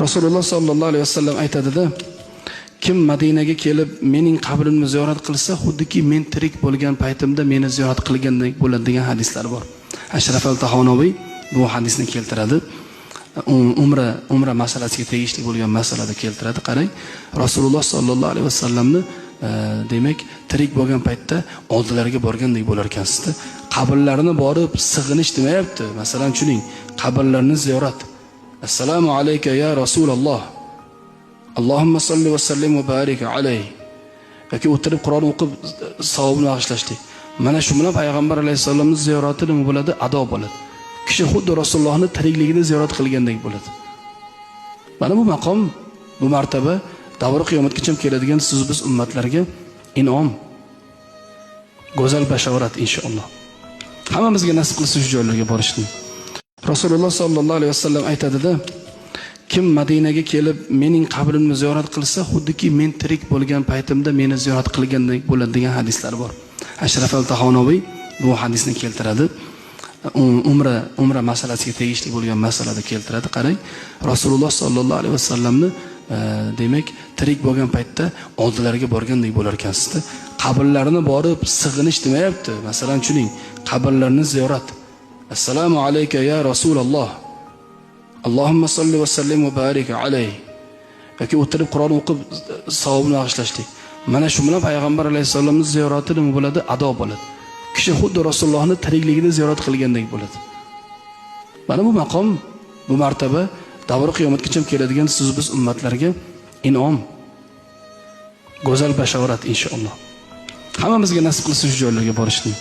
Rasululloh sollallohu alayhi vasallam aytadida, kim Madinaga kelib mening qabrimni ziyorat qilsa, xuddiki men tirik bo'lgan paytimda meni ziyorat qilgandek bo'ladi degan hadislar bor. Ashraf al-Tahonaviy bu hadisni keltiradi. Umra masalasiga tegishli bo'lgan masalada keltiradi. Qarang, Rasululloh sollallohu alayhi vasallamni demak tirik bo'lgan paytda oldilariga borgandek bo'lar ekansizda. Qabrlarini borib sig'inish demayapti. Masalan, tushuning, qabrlarni ziyorat. Assalomu alayka ya Rasululloh. Allohumma salli va sallim va barik alayhi. Yoki o'tirib Qur'on o'qib savobni bag'ishlashlik. Mana shu bilan payg'ambar alayhissalomning ziyorati nima bo'ladi? Ado bo'ladi. Kishi xuddi Rasulullohni tirikligida ziyorat qilgandek bo'ladi. Mana bu maqom, bu martaba davri qiyomatgacha keladigan siz biz ummatlarga in'om, go'zal bashorat inshaalloh. Hammamizga nasib qilsin shu joylarga borishni. Rasululloh sollallohu alayhi vasallam aytadida, kim Madinaga kelib mening qabrimni ziyorat qilsa, xuddiki men tirik bo'lgan paytimda meni ziyorat qilgandek bo'ladi degan hadislar bor. Ashraf al-Tahonaviy bu hadisni keltiradi. Umra masalasiga tegishli bo'lgan masalada keltiradi. Qarang, Rasululloh sollallohu alayhi vasallamni demak tirik bo'lgan paytda oldilariga borgandek bo'lar ekansizda. Qabrlarini borib sig'inish demayapti. Masalan, tushuning, qabrlarni ziyorat. Assalomu alayka ya Rasululloh. Allohumma salli va sallim va barik alayhi. Yoki o'tirib Qur'on o'qib savobni bag'ishlashlik. Mana shu bilan payg'ambar alayhissalomning ziyorati nima bo'ladi? Ado bo'ladi. Kishi xuddi Rasulullohni tirikligida ziyorat qilgandek bo'ladi. Mana bu maqom, bu martaba davri qiyomatgacha keladigan siz biz ummatlarga in'om, go'zal bashorat inshaalloh. Hammamizga nasib qilsin shu joylarga borishni.